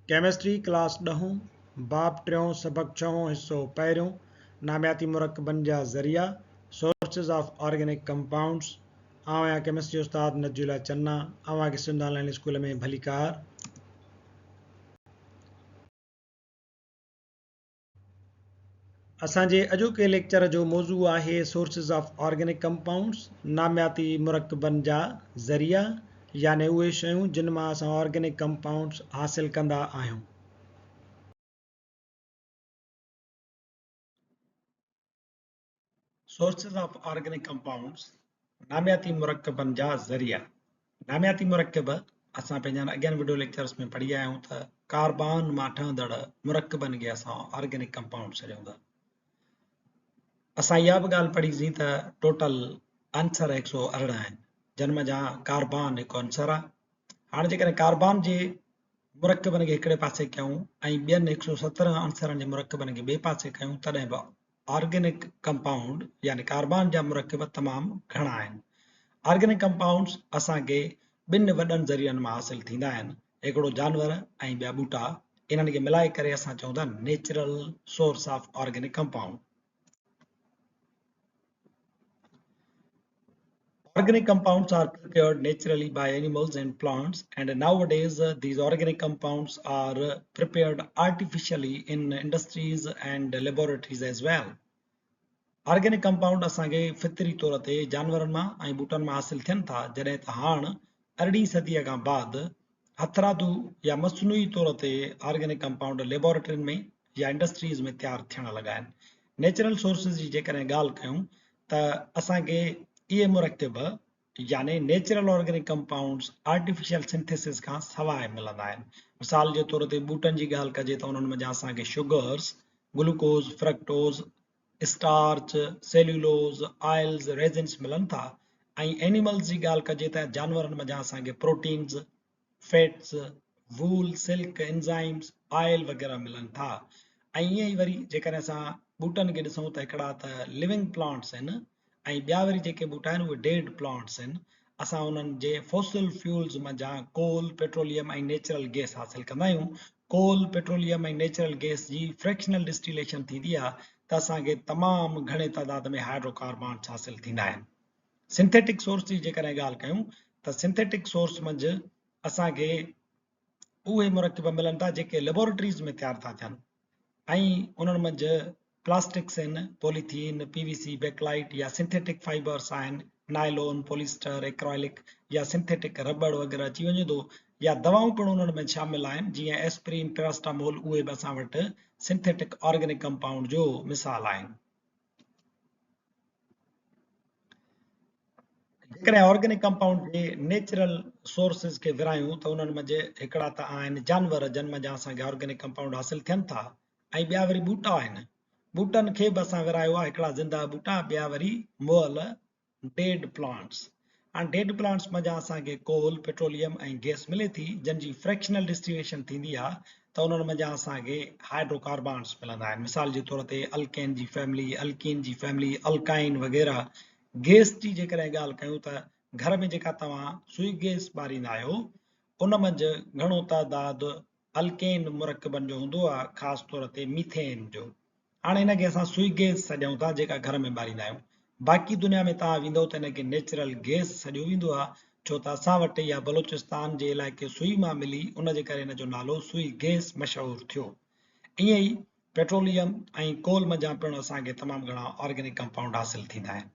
Chemistry class ڏهون، باب ٽيون، سبق ڇهون، حصو پهريون، نامياتي مرڪبن جا ذريعا، Sources of Organic Compounds، آئون آهيان ڪيمسٽري استاد نجي الله چنا، اوهان کي سنڌ آن لائين اسڪول ۾ ڀليڪار. اسان جي اڄوڪي ليڪچر جو موضوع آهي Sources of Organic Compounds، نامياتي مرڪبن جا ذريعا، يعني اهي شيون جن مان اسان آرگينڪ ڪمپائونڊز حاصل ڪندا آهيون. Sources of Organic Compounds، نامياتي مرڪبن جا ذريعا، نامياتي مرڪب اسان پنهنجن اڳين وڊيو ليڪچرز ۾ پڙهي آيا آهيون ته ڪاربان مان ٺهندڙ مرڪبن کي اسان آرگينڪ ڪمپائونڊ سڏيون ٿا. اسان اها به ڳالهه پڙهي سين ته ٽوٽل عنصر 118 آهن جن منجهان ڪاربان هڪ عنصر آهي. هاڻي جيڪڏهن ڪاربان جي مرڪبن کي هڪڙي پاسي ڪيون ۽ ٻين 117 عنصرن جي مرڪبن کي ٻئي پاسي ڪيون تڏهن به آرگينڪ ڪمپائونڊ يعني ڪاربان جا مرڪب تمام گهڻا آهن. آرگينڪ ڪمپائونڊز اسان کي ٻن وڏن ذريعن مان حاصل ٿيندا آهن، هڪڙو جانور ۽ ٻيا ٻوٽا، انهن کي ملائي ڪري اسان چئون ٿا natural source of organic compound. Organic compounds are prepared naturally by animals and plants and nowadays these organic compounds are prepared artificially in industries and laboratories as well. Organic compound اسان کي فطري طور تي جانورن مان ۽ ٻوٽن مان حاصل ٿين ٿا جڏهن ته هاڻ ارڙهين صديء کان بعد هٿرادو يا مصنوعي طور تي آرگينڪ ڪمپائونڊ ليبارٽرين ۾ يا انڊسٽريز ۾ تيار ٿيڻ لڳا آهن. نيچرل سورسز جي جيڪڏهن ڳالهه ڪيون ته اسان کي اهي مرڪب يعني natural organic compounds artificial synthesis کان سواء ملندا آهن. مثال جي طور تي ٻوٽن جي ڳالهه ڪجي ته انهن منجهان اسان کي sugars, glucose, fructose, starch, cellulose, oils, resins ملن ٿا ۽ اينيملز جي ڳالهه ڪجي ته جانورن منجهان اسان کي proteins, fats, wool, silk, enzymes, oil وغيره ملن ٿا ۽ ائين ئي وري جيڪڏهن اسان ٻوٽن کي ڏسون ته هڪڙا ته لوينگ پلانٽس آهن ۽ ٻيا وري جيڪي ٻوٽا آهن اهي ڊيڊ پلانٽس آهن اسان انهن جي فوسل فيولز منجهان ڪول، پيٽروليم ۽ نيچرل گئس حاصل ڪندا آهيون. ڪول، پيٽروليم ۽ نيچرل گئس جي فريڪشنل ڊسٽيليشن ٿيندي آهي ته اسان کي تمام گهڻي تعداد ۾ هائيڊرو ڪاربانس حاصل ٿيندا آهن. سنٿيٽڪ سورس جي جيڪڏهن ڳالهه ڪيون ته سنٿيٽڪ سورس منجهه اسان کي اهي مرڪب ملن ٿا جيڪي ليبارٽريز ۾ تيار ٿا ٿين ۽ انهن منجهه پلاسٽڪس آهن، پوليٿين، پي وي سي، بيڪلائيٽ يا سنٿيٽڪ فائبرس آهن، نائلون، پوليسٽر، ايڪرائلڪ يا سنٿيٽڪ رٻڙ وغيره اچي وڃي ٿو يا دوائون پڻ انهن ۾ شامل آهن جيئن ايسپرين، پيراسٽامول اهي به اسان وٽ سنٿيٽڪ آرگينڪ ڪمپائونڊ جو مثال آهن. جيڪڏهن آرگينڪ ڪمپائونڊ جي نيچرل سورسز کي ورهايون ته انهن منجهه هڪڙا ته آهن جانور جن منجهان اسان کي آرگينڪ ڪمپائونڊ حاصل ٿين ٿا ۽ ٻيا وري ٻوٽا آهن. ٻوٽن کي به اسان ورهايو آهي هڪڙا زنده ٻوٽا ٻيا وري مئل ڊيڊ پلانٽس. هاڻ ڊيڊ پلانٽس منجهان اسان کي ڪول، پيٽروليم ۽ گئس ملي ٿي جن جي فريڪشنل ڊسٽيليشن ٿيندي آ ته انهن منجهان اسان کي هائيڊرو ڪاربانس ملندا آهن مثال جي طور تي الڪين جي فيملي، الڪين جي فيملي، الڪائن وغيره. گئس جي جيڪڏهن ڳالهه ڪيون ته گهر ۾ جيڪا توهان سوئي گئس ٻاريندا آهيو ان منجهه گهڻو تعداد الڪين مرڪبن جو هوندو آ خاص طور تي ميٿين جو. هاڻي ان کي اسان سوئي گئس سڏيون ٿا جيڪا گهر ۾ ٻاريندا آهيون. باقي دنيا ۾ توهان ويندؤ ته ان کي نيچرل گئس سڏيو ويندو آهي ڇو ته اسان وٽ اها بلوچستان جي علائقي سوئي مان ملي ان جي ڪري ان جو نالو سوئي گئس مشهور ٿيو. ائين ئي پيٽروليم ۽ ڪول منجهان پڻ اسان کي تمام گهڻا آرگينڪ ڪمپائونڊ حاصل ٿيندا آهن.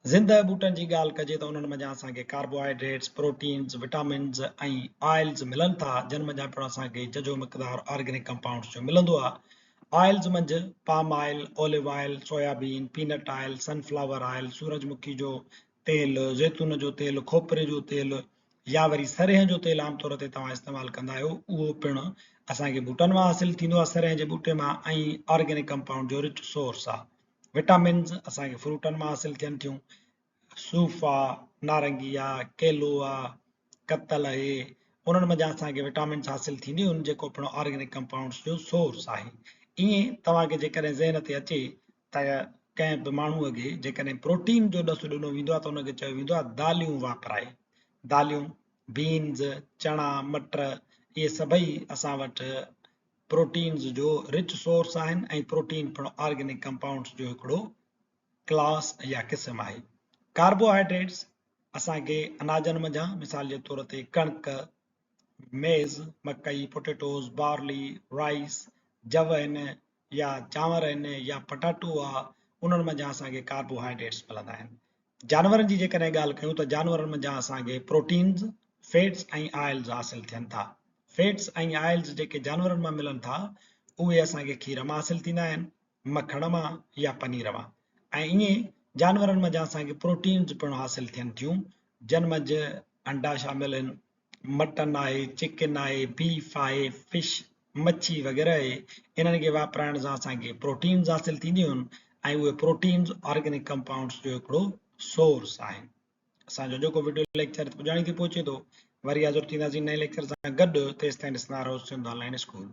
زندهه ٻوٽن جي ڳالهه ڪجي ته انهن منجهان اسان کي ڪاربوهائيڊريٽس، پروٽينز، وٽامنز ۽ آئلز ملن ٿا، جن منجهان پڻ اسان کي ججهو مقدار آرگينڪ ڪمپائونڊز جو ملندو آهي. آئلز منجهه palm oil, olive oil, soybean, peanut oil, sunflower oil, سورج مکي جو تيل، زيتون جو تيل، کوپري جو تيل يا وري سرينهن جو تيل عام طور تي توهان استعمال ڪندا آهيو، اهو پڻ اسان کي ٻوٽن مان حاصل ٿيندو آهي، سرينهن جي ٻوٽي مان ۽ آرگينڪ ڪمپائونڊ جو رچ سورس آهي. وٽامنز اسان کي فروٽن مان حاصل ٿين ٿيون. صوف آ، نارنگي آ، ڪيلو آ، ڪتل اهي، انهن منجهان اسان کي وٽامنز حاصل ٿينديون آهن جيڪو پڻ آرگينڪ ڪمپائونڊز جو سورس آهي. ائين توهان کي جيڪڏهن ذهن تي اچي ته ڪنهن به ماڻهوء کي جيڪڏهن پروٽين جو ڏس ڏنو ويندو آهي ته ان کي چيو ويندو آهي داليون واپرائي. داليون، بينز، چڻا، مٽر اهي سڀئي اسان وٽ پروٽينز جو رچ سورس آهن ۽ پروٽين پڻ آرگينڪ ڪمپائونڊز جو هڪڙو ڪلاس يا قسم آهي. ڪاربوهائيڊريٽس اسان کي اناجن منجهان مثال جي طور تي ڪڻڪ، ميز، مڪئي، پوٽيٽوز، بارلي، رائيس، جو آهن يا چانور آهن يا پٽاٽو آ انهن منجهان اسان کي ڪاربوهائيڊريٽس ملندا آهن. جانورن جي جيڪڏهن ڳالهه ڪيون ته جانورن منجهان اسان کي پروٽينز، فيٽس ۽ آئلز حاصل ٿين ٿا. فيٽس ۽ آئلز جيڪي جانورن مان ملن ٿا اهي اسان کي کير مان حاصل ٿيندا آهن، مکڻ مان يا پنير مان ۽ ائين جانورن منجهان اسان کي پروٽينز پڻ حاصل ٿين ٿيون جن منجهه انڊا شامل آهن، مٽن آهي، چڪن آهي، بيف آهي، فش، مڇي وغيره آهي، انهن کي واپرائڻ سان اسان کي پروٽينز حاصل ٿينديون آهن ۽ اهي پروٽينز آرگينڪ ڪمپائونڊز جو هڪڙو سورس آهن. اسان جو اڄوڪو وڊيو ليڪچر پڄاڻي تي پهچي ٿو. وري حاضر ٿينداسين نئين ليڪچر سان گڏ تيستائين ڏسندا رهو سنڌ آن لائين اسڪول.